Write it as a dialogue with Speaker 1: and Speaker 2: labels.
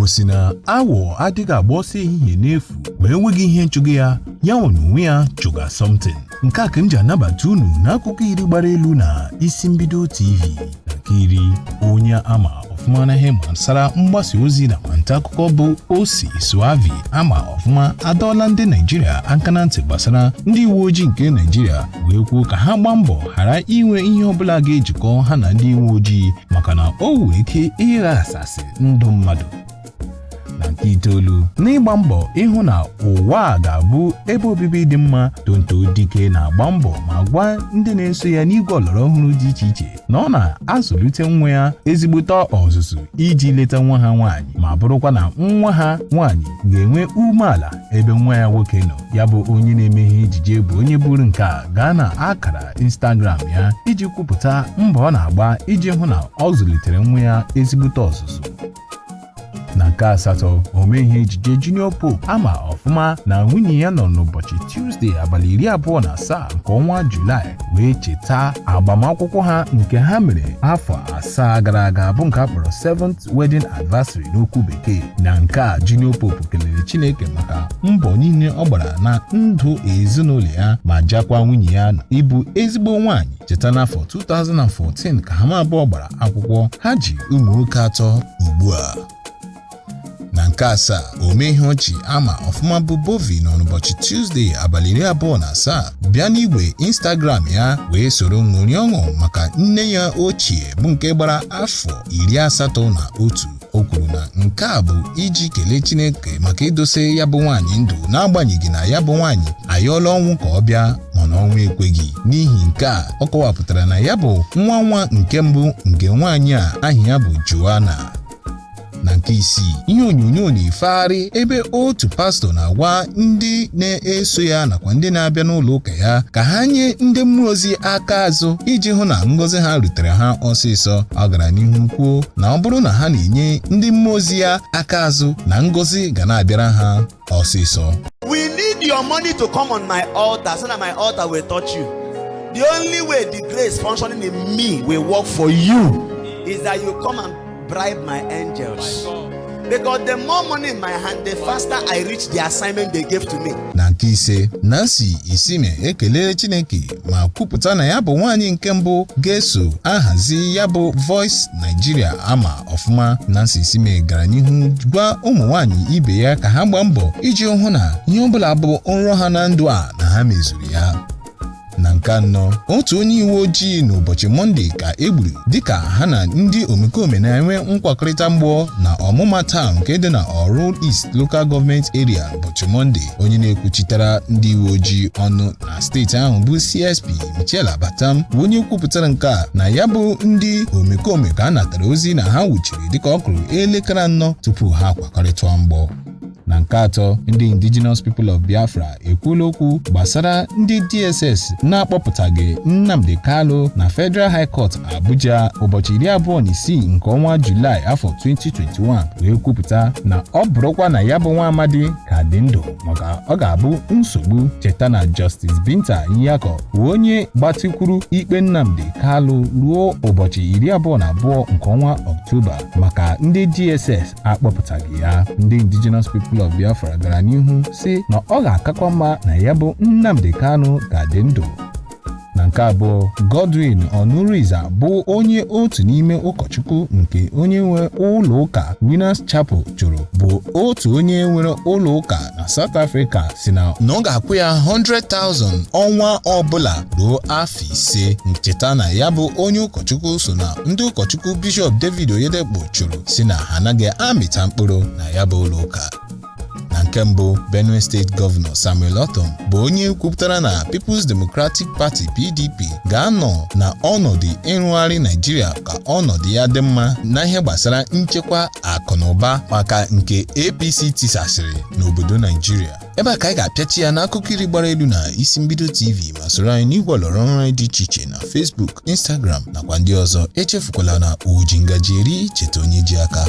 Speaker 1: Igbo si na awọ adịghị agba ọsọ ehihie n'efu ma enweghị ihe nchụga ya, ya nwe n'onwe ya chụga something. Nke a ka m ji anabata unu n'akụkọ 10 gbara elu na Isi Mbido TV. Na nke 10, onye ama ọfụma na ihe gbasara mgbasa ozi na nta akụkọ bụ Osi Suavi ama ọfụma adọọla ndị Naijiria aka na ntị gbasara ndị uwe ojii nke Naijiria, wee kwuo ka ha gbaa mbọ ghara inwe ihe ọbụla ga-ejikọ ha na ndị uwe ojii, maka na o nwere ike ịghasasị ndụ mmadụ. Na nke 9, n'ịgba mbọ ịhụ na ụwa a ga-abụ ebe obibi dị mma, Tonto Dike na-agba mbọ ma gwa ndị na-eso ya n'igwe ọlọrọ ọhụrụ dị iche iche na ọ na-azụlite nwa ya ezigbote ọzụzụ iji leta nwa ha nwaanyị, ma bụrụkwa na nwa ha nwaanyị ga-enwe umeala ebe nwa ya nwoke nọ. Ya bụ onye na-eme ihe ejije bụ onye buru nke a gaa na akara Instagram ya iji kwupụta mbọ ọ na-agba iji hụ na ọ zụlitere nwa ya ezigbote ọzụzụ. Na nke 8, ome ihe ejije Junior Pope ama ọfụma na nwunye ya nọ n'ụbọchị Tuzdee, abalị 27 nke ọnwa Julaị, wee cheta agbamakwụkwọ ha nke ha mere afọ 7 gara aga, bụ nke a kpọrọ 7th wedding anniversary n'okwu Bekee. Na nke a, Junior Pope kelere Chineke maka mbọ niile ọ gbara na ndụ ezinụlọ ya, ma jakwa nwunye ya na ịbụ ezigbo nwaanyị. Cheta n'afọ 2014 ka ha abụọ gbara akwụkwọ. Ha ji ụmụ nwoke atọ ugbu a. Na nke 7, ome ihe ọchị ama ọfụma bụ Bovi nọ n'ụbọchị Tuzdee, abalị 27, bịa n'igwe Instagram ya wee soro ṅụrị ọṅụ maka nne ya ochie, bụ nke gbara afọ 81. O kwuru na nke a bụ iji kelee Chineke maka idose ya bụ nwaanyị ndụ, n'agbanyeghị na ya bụ nwaanyị ayọọla ọnwụ ka ọ bịa, mana ọnwụ ekweghị. N'ihi nke a, ọ kọwapụtara na ya bụ nwa nwa nke mbụ nke nwaanyị a aha ya bụ Joanna. Na nke 6, ihe onyonyo na-efegharị ebe otu pastọ na-agwa ndị na-eso ya nakwa ndị na-abịa n'ụlọ ụka ya ka ha nye ndị mmụọ ozi aka azụ iji hụ na ngọzi ha rutere ha ọsịsọ. Ọ gara n'ihu kwuo na ọ bụrụ na ha na-enye ndị mmụọ ozi ya aka azụ, na ngọzi ga na-abịara ha ọsịsọ.
Speaker 2: We need your money to come on my altar so that my altar will touch you. The only way the grace functioning in me will work for you is that you come and bribe my angels. Because the more money in my hand, the faster I reach the assignment they gave to me.
Speaker 1: Na nke 5, Nancy Isime ekelere Chineke ma kwupụta na ya bụ nwaanyị nke mbụ ga-eso ahazi ya bụ Voice Nigeria ama ọfụma. Nancy Isime gara n'ihu gwa ụmụ nwaanyị ibe ya ka ha gbaa mbọ iji hụ na ihe ọbụla bụ nrọ ha na ndụ a, na ha mezuru ya. Na nke 4, otu onye uwe ojii n'ụbọchị Mọnde ka e gburu dịka ha na ndị omekome na-enwe nkwakọrịta mgbọ na Ọmụma Town nke dị na Oru East Local Government Area n'ụbọchị Mọnde. Onye na-ekwuchitere ndị uwe ojii ọnụ na steeti ahụ bụ CSP Michela Batam bụ onye kwupụtara nke a, na ya bụ ndị omekome ka a natara ozi na ha nwụchiri dịka ọ kụrụ elekere 4 tupu ha kwakọrịta mgbọ. Na nke 3, ndị Indigenous People of Biafra ekwuola okwu gbasara ndị DSS na-akpọpụtaghị Nnamdi Kanu na Federal High Court Abuja ụbọchị 26 nke ọnwa Julaị afọ 2021, wee kwupụta na ọ bụrụkwa na ya bụ nwa amadi ka dị ndụ, maka ọ ga-abụ nsogbu. Cheta na Justice Binta Nyako bụ onye gbatịkwuru ikpe Nnamdi Kanu ruo ụbọchị 22 nke ọnwa Ọktoba maka ndị DSS akpọpụtaghị ya. Ndị Indigenous People of Biafra gara n'ihu si na ọ ga-akakwa mma na ya bụ Nnamdi Kanu ga-adị ndụ. Na nke 2, Godwin Onuriza bụ onye otu n'ime ụkọchukwu nke onye nwe ụlọ ụka Winners Chapel chụrụ, bụ otu onye nwere ụlọ ụka na South Africa, si na ọ ga-akwụ ya 100,000 ọnwa ọbụla ruo afọ 5. Ncheta na ya bụ onye ụkọchukwu so na ndị ụkọchukwu Bishọp David Oyedepo chụrụ, si na ha anaghị amịta mkpụrụ na ya bụ ụlọ ụka. Na nke 1, Benue Steeti Gọvanọ Samuel Ortom bụ onye kwupụtara na People's Democratic Party, PDP, ga-anọ na ọnọdụ ịrụgharị Naijiria ka ọnọdụ ya dị mma na ihe gbasara nchekwa akụ na ụba, maka nke APC tisasịrị n'obodo Naijiria. Ebe a ka anyị ga-apịachi ya n'akụkọ 10 gbara elu na Isi Mbido TV, ma soro anyị n'igwe ọlọrọ ọhụrụ anyị dị iche iche na Facebook, Instagram nakwa ndị ọzọ. Echefukwala na oji ngaji eri, cheta onye ji aka.